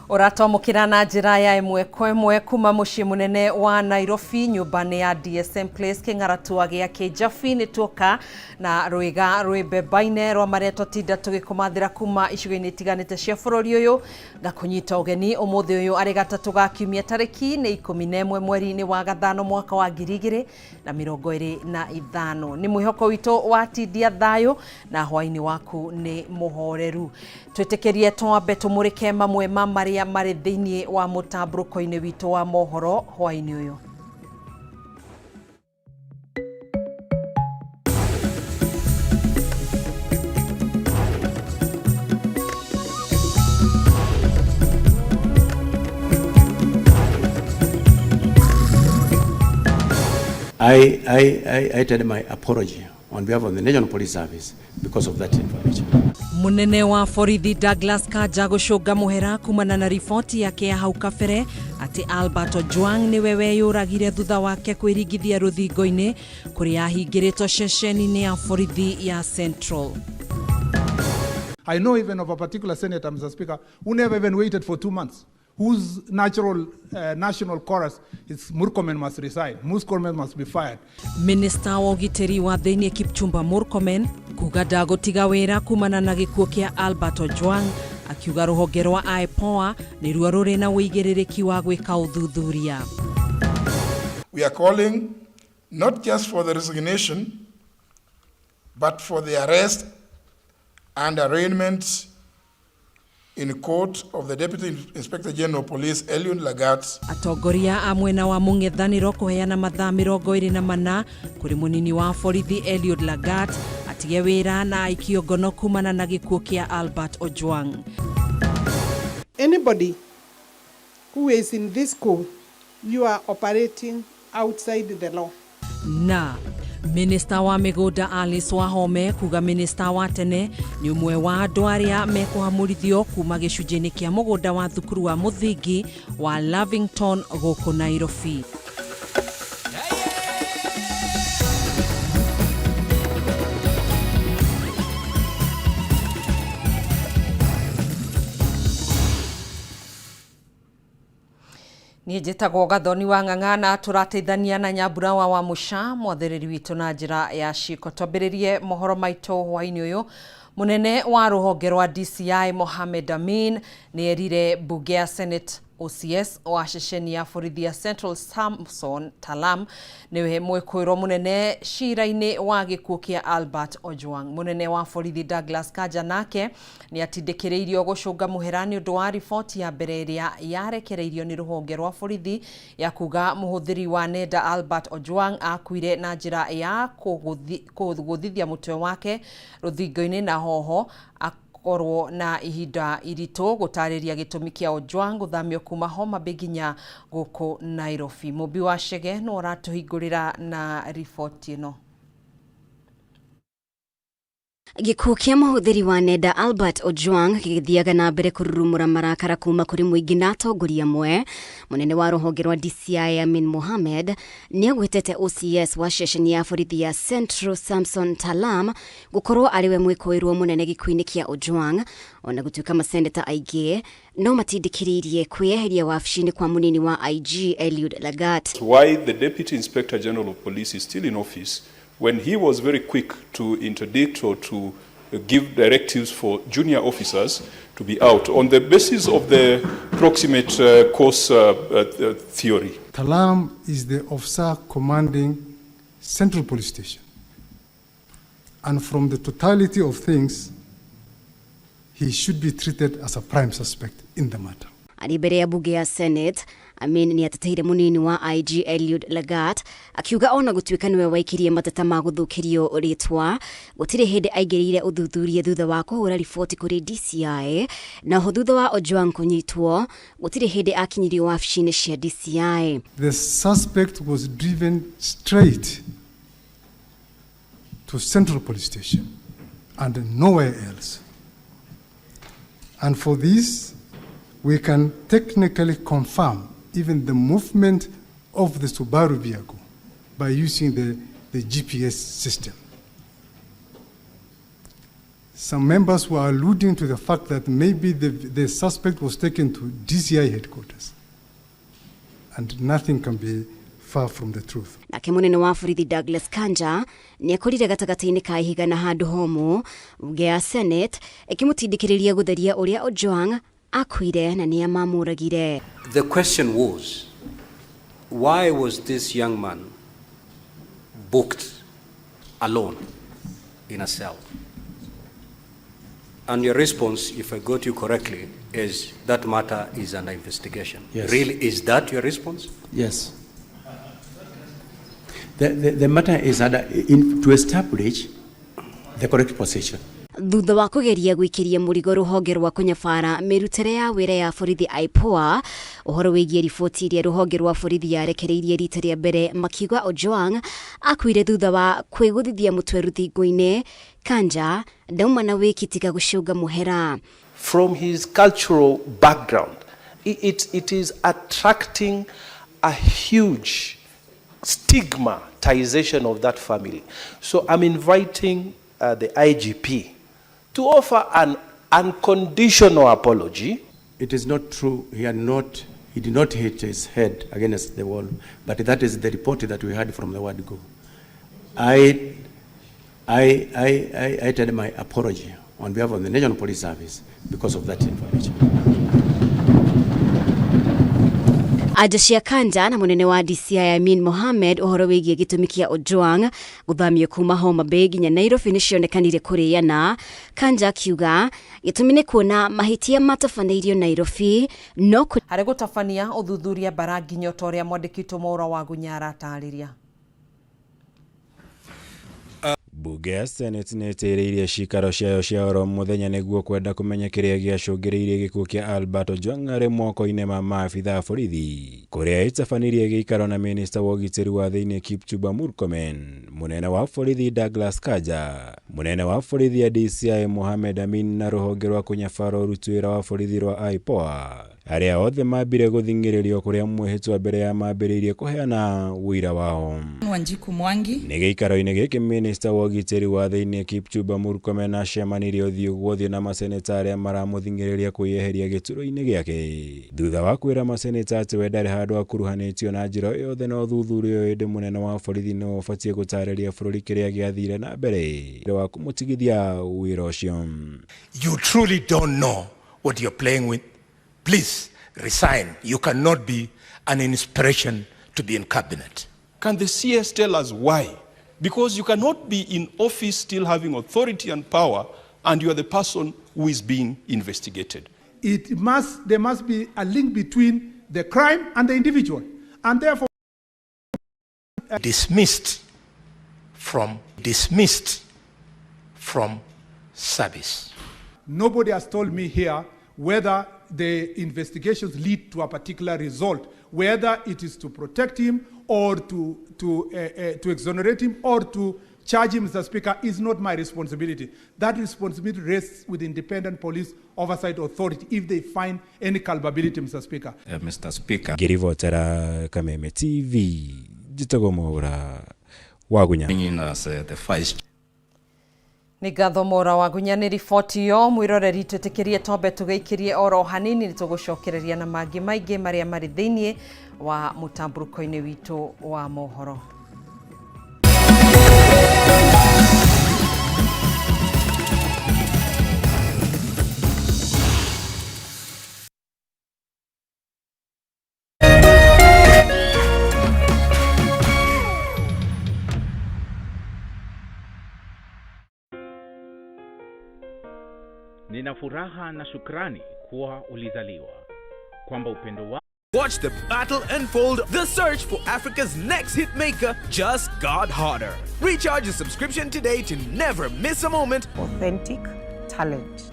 Ũratwamũkĩra na njĩra ya ĩmwe kwa ĩmwe kuma mũciĩ mũnene wa Nairobi, nyũmba-inĩ ya DSM Place, kĩng'aratua gĩa Kĩnjabi. Nĩ tuoka na rwĩga rwĩ mbemba-inĩ rwa marĩa twatinda tũgĩkũmathĩra kuma icigo-inĩ itiganĩte cia bũrũri ũyũ. Ngakũnyita ũgeni ũmũthĩ ũyũ arĩ gatatũ ga kiumia, tarĩki nĩ 11 mweri-inĩ wa gathano mwaka wa 2025. Nĩ mwĩhoko witũ watindia thayũ na hwaĩ-inĩ waku nĩ mũhoreru. Twĩtĩkĩrie twambe tũmũrĩke mamwe ma marĩa marĩ thĩinĩ wa mũtambũrũko-inĩ witũ wa mohoro hwaĩ-inĩ ũyũ. I tender my apology on behalf of the National Police Service because of that information. Munene wa borithi Douglas Kanja gũcũnga mũhera kumana na riboti yake ya hau kabere atĩ Albert Ojwang nĩwe weyũragire thutha wake kwĩringithia rũthingo-inĩ kũrĩa ahingĩrĩtwo ceceni-inĩ ya borithi ya Central. I know even of a particular senator, Mr. Speaker, who never even waited for 2 months, whose natural national chorus is Murkomen must resign, Murkomen must be fired. Minister wa ũgitĩri wa thĩinĩ Kipchumba Murkomen kuga ndagũtiga wĩra kumana na gĩkuũ kĩa Albert Ojwang, akiuga rũhonge rwa IPOA nĩruo rũrĩ na ũigĩrĩrĩki wa gwĩka ũthuthuria. We are calling not just for the resignation, but for the arrest and arraignment in court of the Deputy Inspector General of Police, Eliud Lagat. Atongoria a mwena wa mũng'ethanĩro kũheana mathaa 24 kũrĩ mũnini wa borithi Eliud Lagat atige wĩra na aikio ngono kumana na gĩkuũ kĩa Albert Ojwang. Anybody who is in this school, you are operating outside the law. Na Minister wa mĩgũnda Alice Wahome kuga minister wa tene nĩ ũmwe wa andũ arĩa mekũhamũrithio kuma gĩcunjĩ-inĩ kĩa mũgũnda wa thukuru wa mũthingi wa Lavington gũkũ Nairobi. Niĩ njĩtagwo Gathoni wa Ng'ang'a na tũrateithania na Nyambura wa Wamũca mwathĩrĩri witũ na njĩra ya ciĩko. Twambĩrĩrie mohoro maitũ hwaĩ-inĩ ũyũ. Mũnene wa rũhonge rwa DCI Mohamed Amin nĩ erire mbunge ya Senate OCS wa ceceni ya borithi ya Central Samson Talam nĩwe mwĩkũĩrwo mũnene cira-inĩ wa gĩkuũ kĩa Albert Ojwang. Mũnene wa borithi Douglas Kanja nake nĩ atindĩkĩrĩirio gũcũnga mũhera nĩ ũndũ wa riboti ya mbere ĩrĩa yarekereirio nĩ rũhonge rwa borithi ya kuga mũhũthĩri wa nenda Albert Ojwang akuire na njĩra ya kũgũthithia mũtwe wake rũthingo-inĩ na hoho akorwo na ihinda iritũ gũtarĩria gĩtũmi kĩa Ojwang gũthamio kuma Homa Bay nginya gũkũ Nairobi. Mũmbi wa Chege no aratũhingũrĩra na riboti ĩno. Gĩkuũ kĩa mũhũthĩri wa nenda Albert Ojwang gĩgĩthiaga na mbere kũrurumũra marakara kuma kũrĩ mũingĩ na atongoria amwe. Mũnene wa rũhonge rwa DCI Amin Mohamed nĩagwetete OCS wa ceceni ya borithi ya Central Samson Talam gũkorwo arĩ we mwĩkũĩrwo mũnene gĩkuũ-inĩ kĩa Ojwang, ona gũtuĩka maseneta aingĩ no matindĩkĩrĩirie kwĩyeheria wabici-inĩ kwa mũnini wa IG Eliud Lagat. Why the Deputy Inspector General of Police is still in office when he was very quick to interdict or to give directives for junior officers to be out on the basis of the proximate cause theory. Talam is the officer commanding Central Police Station. And from the totality of things, he should be treated as a prime suspect in the matter. Arĩ mbere ya bunge ya Senate, Amin nĩ ateteire mũnini wa IG Eliud Lagat akiuga ona gũtuĩka nĩwe waikirie mateta ma gũthũkĩrio rĩtwa, gũtirĩ hĩndĩ aingĩrĩire ũthuthuria thutha wa kũhũra riboti kũrĩ DCI, na oho thutha wa Ojwang kũnyitwo gũtirĩ hĩndĩ akinyirio wabici-inĩ cia DCI. The suspect was driven straight to Central Police Station and nowhere else. And for this, we can technically confirm even the movement of the Subaru vehicle by using the GPS system. Some members were alluding to the fact that maybe the suspect was taken to DCI headquarters. And nothing can be far from the truth. Nake munene wa borithi Douglas Kanja nĩ akorire gatagatĩ-inĩ ka ihiga na handũ homũ mbunge ya Senate ĩkĩmũtindĩkĩrĩria gũtheria ũrĩa Ojwang akuire na nĩa mamũragire. The question was, why was this young man booked alone in a cell? And your response, if I got you correctly, is that matter is under investigation. Yes. Really, is that your response? Yes. The matter is under, to establish the correct position. Thutha wa kugeria gwikiria murigo ruhonge rwa kunyabara mirutere ya wira ya borithi IPOA uhoro wigie riboti iria ruhonge rwa borithi yarekereirie rita ria mbere makiuga Ojwang akuire thutha wa kwiguthithia mutwe ruthingo-ini. Kanja ndauma na wiki tiga gucunga muhera. From his cultural background, it is attracting a huge stigmatization of that family. So I'm inviting the IGP to offer an unconditional apology. It is not true. He had not, he did not hit his head against the wall, but that is the report that we had from the word go. I tell my apology on behalf of the National Police Service because of that information. Anja cia Kanja na munene wa DCI Amin Mohamed uhoro wigie gitumi kia Ojwang guthamio kuma Homa Bay nginya Nairobi nicionekanire kuriana. Kanja akiuga gitumi ni kuona mahitia matabanĩirio Nairobi no harĩ gũtabania ũthuthuria bara nginya ta ũrĩa mwandĩki Mwaura wa Gunya aratarĩria. Bunge ya Senate nĩ ĩtĩrĩirie ciikaro ciayo cia oro mũthenya nĩguo kwenda kũmenya kĩrĩa gĩacũngĩrĩirie gĩkuũ kĩa Albert Ojwang arĩ moko-inĩ ma maabitha a borithi kũrĩa ĩtabanirie gĩikaro na minista wa ũgitĩri wa thĩinĩ Kipchumba Murkomen, mũnene wa borithi Douglas Kanja, mũnene wa borithi ya DCI Mohamed Amin na rũhonge rwa kũnyabara ũruti wĩra wa borithi rwa IPOA arĩa othe mambire gũthing'ĩrĩrio kũrĩa mwĩhĩtwa mbere ya mambĩrĩirie kũheana ũira wao. Wanjiku Mwangi. Nĩ gĩikaro-inĩ gĩkĩ minista wa ũgitĩri wa thĩinĩ Kipchumba Murkomen acemanirie ũthiũ gwa ũthiũ na maseneta arĩa maramũthing'ĩrĩria kwĩyeheria gĩturwa-inĩ gĩake thutha wa kwĩra maseneta atĩ we ndarĩ handũ akuruhanĩtio na njĩra o yothe na ũthuthuria ũyũ ĩndĩ mũnene wa borithi no ũbatiĩ gũtarĩria bũrũri kĩrĩa gĩathire na mbere wa kũmũtigithia wĩra ũcio. You truly don't know what you're playing with. Please resign. You cannot be an inspiration to be in cabinet. Can the CS tell us why? Because you cannot be in office still having authority and power, and you are the person who is being investigated. There must be a link between the crime and the individual. And therefore, dismissed from service. Nobody has told me here whether the investigations lead to a particular result, whether it is to protect him or to exonerate him or to charge him, Mr. Speaker, is not my responsibility. That responsibility rests with the Independent Police Oversight Authority if they find any culpability, Mr. Speaker. Mr. Speaker. Ngĩribotera Kameme TV, njĩtagwo Mwaura wa Gunya. As the vice Nĩ ngatho Mwaura wa Gunya nĩ riboti ĩyo mwĩroreri twĩtĩkĩrie tombe tũgĩikĩrie oro hanini nĩ tũgũcokereria na mangĩ maingĩ marĩa marĩ thĩinĩ wa mũtambũrũko-inĩ witũ wa mohoro. Nina furaha na shukrani kuwa ulizaliwa, kwamba upendo wa Watch the battle unfold. The search for Africa's next hitmaker just got hotter. Recharge your subscription today to never miss a moment. Authentic talent.